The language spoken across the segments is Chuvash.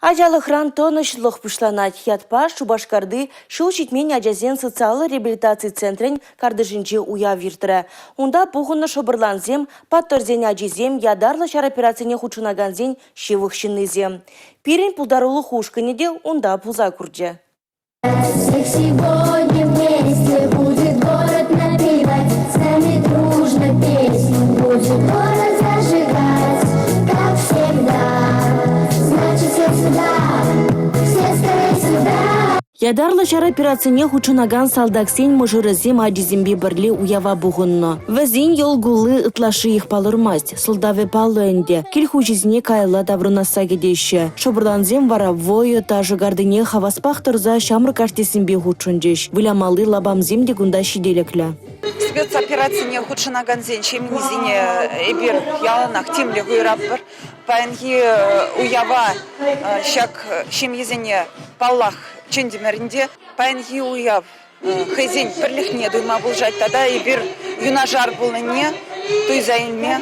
Ачалӑхран тӑнӑҫлӑх пуҫланать ятпа Шупашкарти ҫул ҫитмен ачасен социаллӑ реабилитаци центрӗн картишӗнче уяв иртрӗ. Унта пухӑннӑ шӑпӑрлансем, паттӑрсен ачисем, ятарлӑ ҫар операцине хутшӑнакансен ҫывӑх ҫыннисем. Пирӗн пултарулӑх ушкӑнӗ те унта пулса курчӗ. Всех сегодня вместе будет город напевать, С нами дружно песню будет город зажигать, Как всегда, значит все сюда, все скорее сюда. Ятарлӑ ҫар операцине хутшӑнакан салтаксен мӑшӑрӗсем ачисемпе пӗрле уява пухӑннӑ. Вӗсен йӑл кулли ытлашшиех палӑрмасть. Сӑлтавӗ паллӑ ӗнтӗ, кил хуҫисене каялла таврӑнасса кӗтеҫҫӗ. Шӑпӑрлансем вара вӑйӑ, ташӑ картине хаваспах тӑрса ҫамрӑк артистсемпе хутшӑнчӗҫ. Вылямалли лапамсем те кунта ҫителӗклӗ. Спецоперацине хутшӑнакансен ҫемйисене эпир яланах тимлӗх уйӑратпӑр. Паянхи уява ҫак ҫемьесене, паллах, чӗнтӗмӗр ӗнтӗ. Паянхи уяв хӑйсен пӗрлӗхне туйма пулӑшать тата эпир юнашар пулнине туйса илме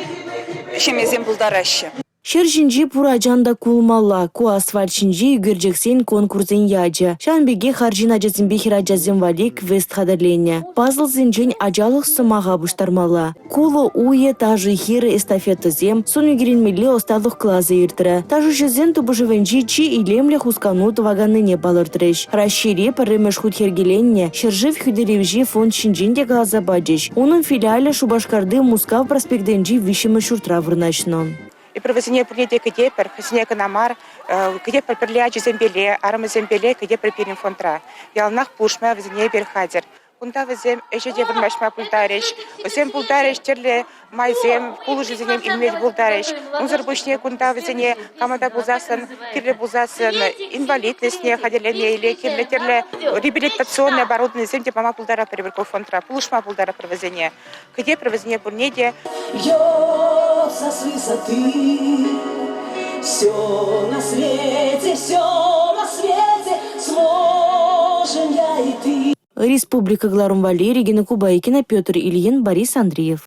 ҫемьесем пултараҫҫӗ. Ҫӗр ҫинчи пур ачан та кулмалла. Ку асфальт ҫинчи ӳкерчӗксен конкурсӗн ячӗ. Ҫавӑн пекех арҫын ачасемпе хӗрачасем валли квест хатӗрленӗ. Пазлсенчен ачалӑх сӑмаха пуҫтармалла. Кулӑ уйӗ, ташӑ хирӗ, эстафетӑсем, сӑн ӳкерӗнмелли ӑсталӑх класӗ иртрӗ. Ташӑҫӑсен тупӑшӑвӗнчи чи илемлӗ хускану тӑваканнине палӑртрӗҫ. Раҫҫейре пӗрремӗш хут йӗркеленнӗ Ҫӗршыв хӳтӗлевҫи фонд ҫинчен те каласа пачӗҫ. Унӑн филиалӗ Шупашкарти Мускав проспектӗнчи виҫҫӗмӗш ҫуртра вырнаҫнӑ. Эпир вӗсене пурне те кӗтетпӗр, хӑйсене кӑна мар, кӗтетпӗр пӗрле ачисемпеле, арӑмӗсемпеле кӗтетпӗр пирӗн фондра. Яланах пулӑшма вӗсене эпир хатӗр. Кунта вӗсем ӗҫе те вырнаҫма пултарӗҫ. Вӗсем пултарӗҫ тӗрлӗ майсем, пулӑшусене илме пултарӗҫ. Унсӑр пуҫне кунта вӗсене кама та пулсассӑн, кирлӗ пулсассӑн инвалидностьне хатӗрлеме или кирлӗ тӗрлӗ реабилитационный оборудованисем те пама пултаратпӑр эпир ку фондра, пулӑшма пултаратпӑр вӗсене. Кӗтетпӗр вӗсене пурне те. Льется с высоты все на свете, все на свете сможем я и ты. Республика кӑларӑм валли Регина Кубайкина, Петр Ильин, Борис Андреев.